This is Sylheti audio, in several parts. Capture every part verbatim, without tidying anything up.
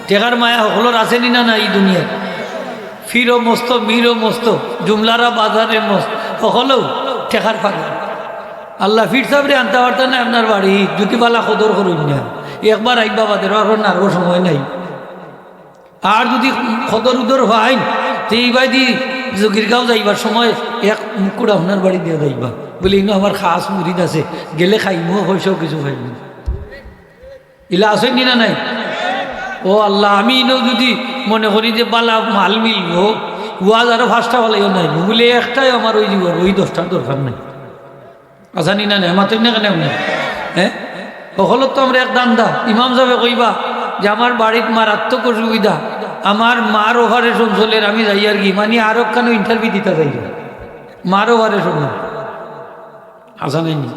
টেকার মায়া হকলর আছে নি না, না? ই দুনিয়াত ফিরো মস্ত, মিরো মস্ত, জুমলারা বাজারে মস্ত, হকলউ টেকার পাগল। আল্লাহ, ফির সাবরে আনতা পারতা না আপনার বাড়ি, যদি বালা কদর করইন না। একবার আইবা বাদে, আর নারো সময় নাই। আর যদি কদর উদর পাইন, তে ইবাদি জগিরগাঁও যাইবার সময় এক মুকুট আপনার বাড়ি দিয়া যাইবা, বলে, "ইনো আমার খাস মুরিদ আছে, গেলে খাইমু, পয়সাও কিছু খাইমু।" ইলা আছইন নি না নাই? ও আল্লাহ, আমি ইনো যদি মনে করি যে বালা মাল মিলবো, ওয়াজ আরো পাঁচটা বালাইও নাই, বলে একটাই আমার ওই জীবন, ওই দশটার দরকার নাই। আছা নি না নাই? মাতইন না কেনে আপনে? হ্যাঁ, হকলর তো আমরা এক ধান্দা। ইমাম সাবে কইবা যে আমার বাড়িত মারাত্মক অসুবিধা, আমার মার অপারেশন চলের, আমি যাইয়ার গি, মানে আরো কেন ইন্টারভিউ দিতা যাইবা, মার অপারেশন না। আছা নাই নি?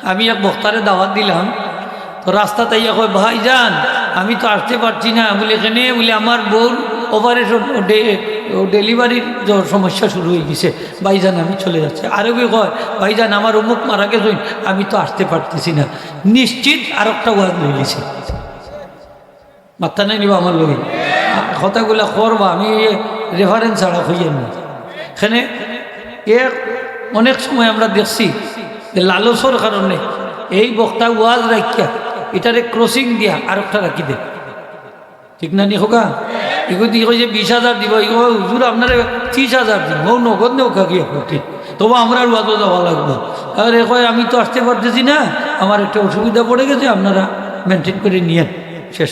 আমি এক বক্তারে দাওয়াত দিলাম, তো রাস্তাত আইয়া কয়, "ভাইজান, আমি তো আসতে পারছি না।" বলে, "কেনে?" বলে, "আমার বউর অপারেশন, ডে-, ও ডেলিভারির জ-, সমস্যা শুরু হয়ে গেছে, ভাইজান, আমি চলে যাচ্ছি।" আরো কেউ কয়, "ভাইজান, আমার অমুক মারা গেছে, আমি তো আসতে পারতেছি না।" নিশ্চিত আর একটা ওয়াজ লইলিছে। মাত্তা নাই নিবা আমার লগে। কথাগুলা করবা, আমি রেফারেন্স ছাড়া কইয়ার না। এখানে এক, অনেক সময় আমরা দেখছি যে লালসর কারণে এই বক্তা ওয়াজ রাখিয়া ইটারে ক্রসিং দিয়া আরোকটা রাখি দেয়। ঠিক না নি? হোকা, এগো দিয়ে কই যে বিশ হাজার দিব, এগো কয়, "হুজুর, আপনারে ত্রিশ হাজার দিব, ও নগদ নেওকা গিয়া করতে, তবু আমরা আর ওয়াজও যাওয়া লাগবো।" আরে কয়, "আমি তো আসতে পারতেছি না, আমার একটা অসুবিধা পড়ে গেছে, আপনারা মেনটেন করে নিয়েন।" শেষ।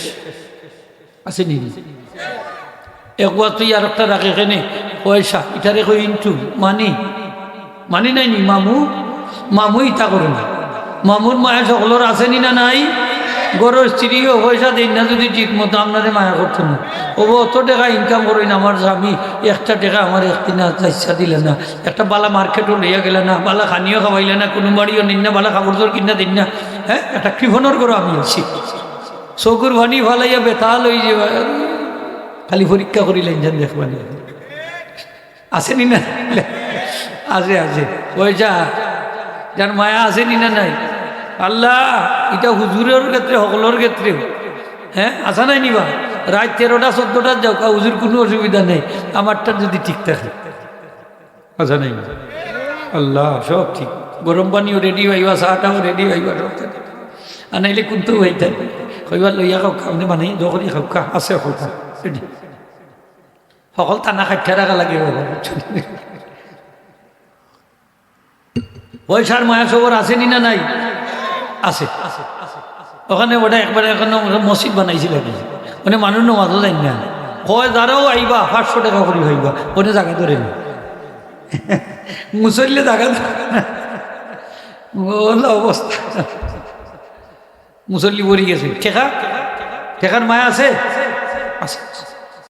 আছে নি? এক ওয়াজ তুই আর একটা রাখে এখানে, পয়সা, ইটারে কই ইন্টু, মানি, মানি নাই নি, মামু, মামু ইতা করে না। মামুর মায়া সকলর আছে নি না নাই? ঘরর স্ত্রীও পয়সা দেন না যদি ঠিক মতো, আপনারে মায়া করতো না। ও অত টাকা ইনকাম করইন, আমার স্বামী একটা টাকা আমার একদিন ইচ্ছা দিলে না, একটা বালা মার্কেটও লইয়া গেলে না, বালা খানিও খাওয়াইলে না, কোনো বাড়িও নিন না, বালা কাপড় চোপড় কিনা দিন না। হ্যাঁ, একটা কৃপণর ঘরো আমি আছি। চকুর পানি ফালাইয়া বেতাল হয়ে যাবে, খালি পরীক্ষা করিলেন যেন দেখবেন। আছে নি না? আছে, আছে। পয়সা, যার মায়া আছে নি না নাই? আল্লাহ, ইটা হুজুরর ক্ষেত্রে, সকলর ক্ষেত্রে। হ্যাঁ, আছা নাই নিবা? রাত তেরোটা, চোদ্দটার যাও, কা হুজুর কোনো অসুবিধা নেই, আমারটা যদি ঠিক থাকে। আছা নাই? আল্লাহ, সব ঠিক। গরম পানিও রেডি পাইবা, চাটাও রেডি পাইবা, সব ঠিক। আর নাইলে কোনটাও হইতে কইবার লইয়া খাও, আপনি মানে দখলি খাও, কা আছে খাও, কা রেডি। সকল থানা খাইতে রাখা লাগে বাবা, বুঝছো নি? পয়সার মায়া সবর আছে নি না নাই? আছে। ওখানে ওটা একবারে এখন মসজিদ বানাইছিল আর কি। মানে মানুষ নমাজও যায় না। কয় যারাও আইবা, পাঁচশো টাকা করে হইবা, ওনে জায়গা ধরে নি। মুসল্লি জায়গা ধরে না। ওলা অবস্থা। মুসল্লি ভরি গেছে। টেকা? টেকার মায়া আছে? আছে।